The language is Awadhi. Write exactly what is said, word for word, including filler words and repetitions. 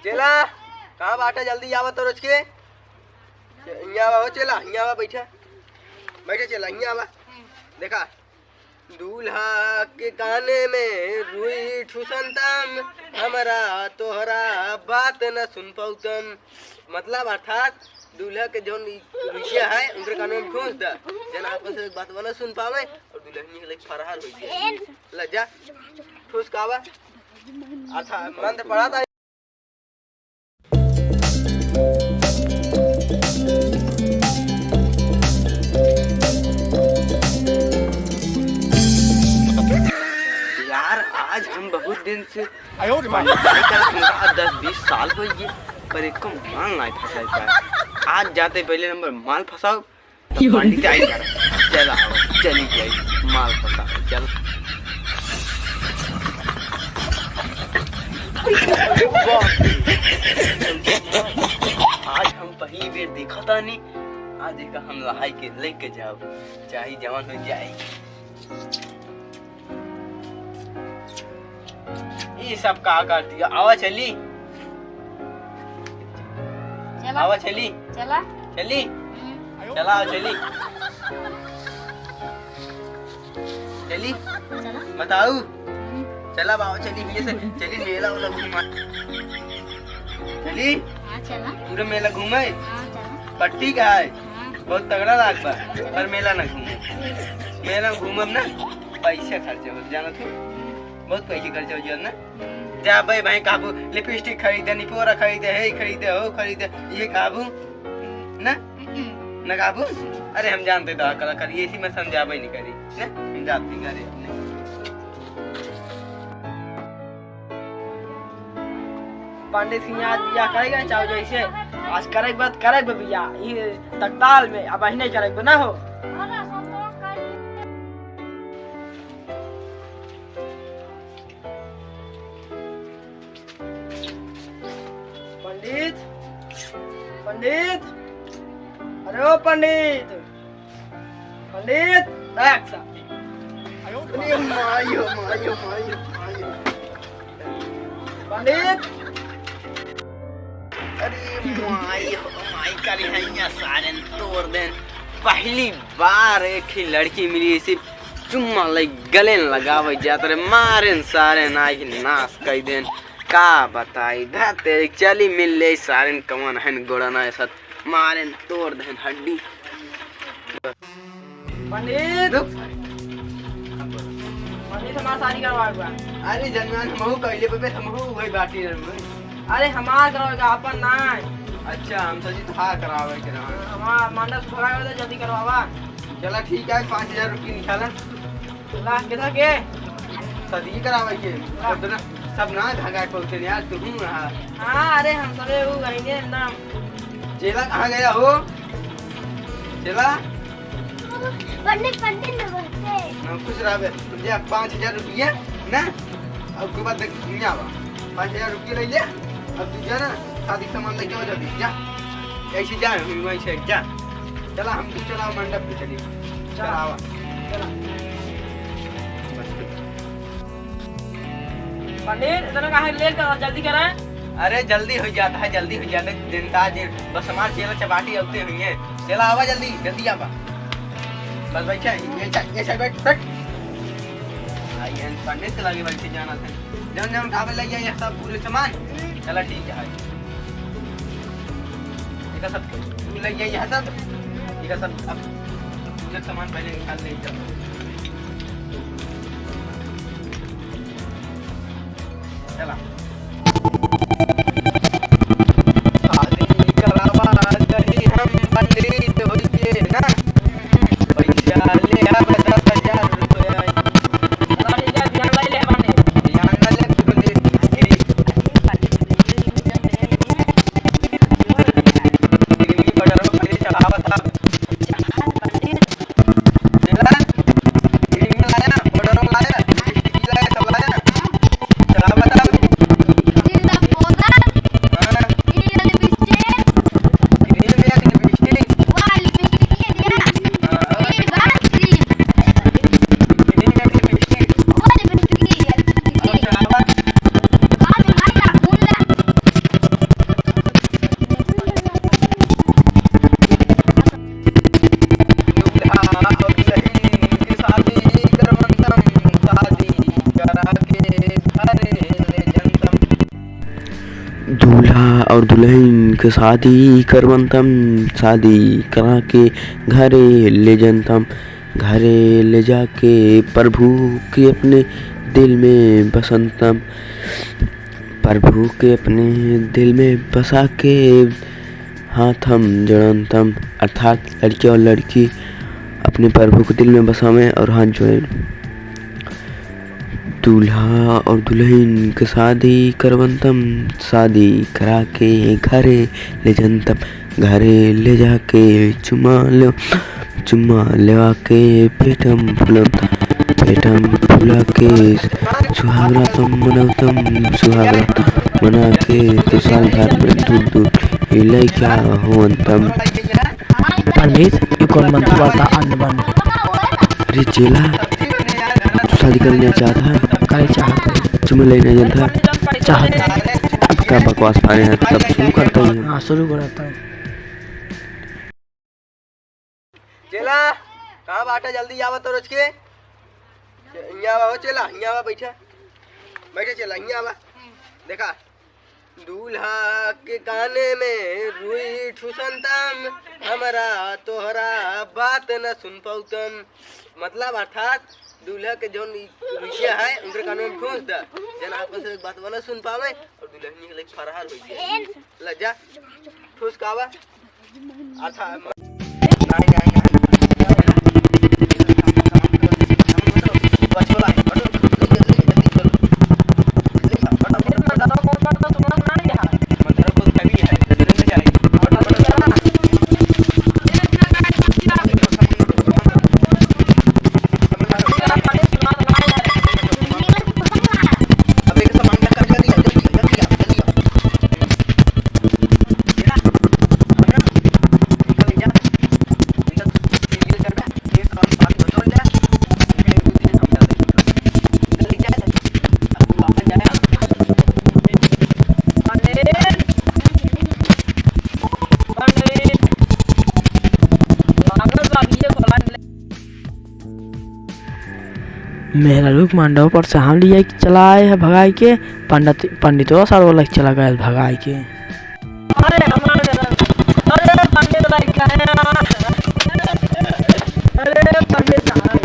चेला, कहाँ बाटा? जल्दी आवा तो रोज के। हियाँ आवा हो चेला, हियाँ आवा, बैठा। बैठा चेला, हियाँ आवा। देखा, दूल्हा के काने में रुई ठुसंतम, हमरा तोहरा बात न सुन पौतम। मतलब अर्थात दूल्हा के जौन ई रुइया है, उनके काने में ठूस दा, जन आपस में बात न सुन पावे और दुल्हनिया के लगे फरार हो जाए। ला जा, ठूस कावा। अच्छा, मंत्र पढ़ा था। यार, आज हम बहुत दिन से आयो रे माँ। पंडित नहीं करत, हमका दस बीस साल हो गए, पर एको माल नहीं फंसाई पाए। आज जाते पहले नंबर माल फंसाओ, तब क्यों? पंडित आई कर। चल आओ, चली जाई, माल फंसा, चल। आज हम पहली बेर देखा तानी, आज एका हम लहाई के लेके जाओ, चाहे जवान हो जाए। ई सब का कर दिया? आवा चली। चला। आवा चली। चला। चली। हम्म। चला, आवा चली। चली। चला। बताऊ। हम्म। चला बाबा, चली, ये से चली, मेला वाला घूमा। चली। हाँ, चला। पूरा मेला घूमे। हाँ, चला। पट्टी का है। हाँ। बहुत तगड़ा लाग बा। चला। पर मेला ना घूमे। मेला घूमब ना, पैसा खर्चा हो, जानत हो? बहुत पैसे खर्चा हो जात ना। हम्म। जा बे भाई, काबू लिपस्टिक खरीदे, निपोरा खरीदे, हे खरीदे, हो खरीदे, ये काबू ना? हम्म। ना काबू? अरे हम जानते दवा कला करी, इसी में समझाबे नहीं करी ना, हम जाते घरे अपने। पंडित सिंह आज बियाह करेगा, चाहो जैसे आज करे के बाद करे बे बियाह, ये तकताल में अब नहीं करे बे ना हो। पंडित, पंडित, अरे ओ पंडित, पंडित, देख सा। अरे माई हो, माई हो, माई हो, माई हो। पंडित। अरे माई हो, माई, करी हैया सारेन तोड़ देन। पहली बार एक ही लड़की मिली, इसी चुम्मा ले गले न लगावे जात रे, मारेन सारेन, आई नाश कई देन। का बताई, धते चली मिल ले सारेन, कवन हन गोड़ा ना सत। मारेन तोड़ देन हड्डी। पंडित। रुक। पंडित, हमार शादी करवावे बा। अरे जजमान, हमहू कहले बे, हमहू वही बाटी रहल। अरे हमार करवावे का, अपन ना। अच्छा, हम सोची तोहार करावे के रहा। हमार मंडप से भगावे तो जल्दी करवावा। चला ठीक है, पाँच हजार रुपये निकाला। ला, कितना के? शादी करावे के। ला। सब ना, सब ना भगा के पहुँचे यार, तू हूँ रहा। हाँ, अरे हम सबे ऊ गईने एकदम। चेला कहाँ गया हो? चेला? पंडित, पंडित नमस्ते। ना, खुश रहा बे। तुम जा पाँच हजार रुपया ना, अब के बाद देख दुनिया बा। पाँच हजार रुपया ले ले, अब तू जा ना, शादी के सामान लेके आ जल्दी, जा। ऐसे जा, वहीं से जा। चला, हम तू चला मंडप पे चली। चला, आवा। चला। पंडित, इतना काहे लेट कर, जल्दी करा। अरे, जल्दी हो जाता है, जल्दी हो जाता है, जनता जी, बस हमार चेला चपाटी अबते हुई है। चला, आवा जल्दी, जल्दी आवा। बस बैठा है, ये चा-, ये साइड बैठ, बैठ। आई एन पंडित के लगे बैठे जाना था। जौन जौन उठावे लग गया, ये सब पूरे सामान। चला, ठीक है। एका सब तू लग गया, ये सब। एका सब अब पूरे सामान पहले निकाल ले, चल। चला। शादी करावा दही हम पंडित होइए ना, पैसा ले आवा दस हजार रुपया। चला ठीक है, ध्यान ले ले बाटे। ध्यान ले ले, तू बोले, ए। दिल्ली बॉर्डर पर पहले चढ़ावा था। चला, क्रीम लाया, पाउडर लाया, लिपस्टिक लाया, सब लाया। चला बता। दूल्हा और दुल्हन के शादी करवंतम, शादी करा के घरे ले जनतम, घरे ले जाके प्रभु के अपने दिल में बसंतम, प्रभु के अपने दिल में बसा के हाथ हम जोड़ंतम, अर्थात लड़की और लड़की अपने प्रभु के दिल में बसावें और हाथ जोड़ें। दूल्हा और दुल्हन के शादी करवंतम, शादी करा के घरे ले जनतम, घरे ले जाके चुम्मा ले, चुम्मा लेवा के पेटम फूलम, पेटम फूला के सुहागरातम मनवतम, सुहागरातम मना के तो साल भर में दू दू लइका होवंतम। पंडित, ये कौन मंत्र पढ़ता? अन्न बन। अरे चेला, तू शादी करना चाहता है? करे चाहत है। चुम्मा लेना जानता है? चाहत है। अब का बकवास पाने हैं, तब शुरू करता हूँ। हाँ, शुरू करता हूँ। चेला, कहाँ बाटे? जल्दी आवा तो रोज के। हियाँ आवा हो चेला, हियाँ आवा, बैठा। बैठा चेला, हियाँ आवा। देखा, दूल्हा के काने में रुई ठुसंतम, हमरा तोहरा बात न सुन पौतम। मतलब अर्थात दूल्हा के जौन ई रुइया है, उनके काने में ठूस दा, जन आपस में एक बात न सुन पावे और दुल्हनी के लगे फरार हो जाए। ला जा, ठूस का आवा। मेहरारू के मंडप पर से हम लिया के चला आए हैं भगाई के, पंडित, पंडितवा सार वाला के चला गए भगाई के। अरे हमारे, अरे पंडित भाई कहाँ है? अरे पंडित भाई,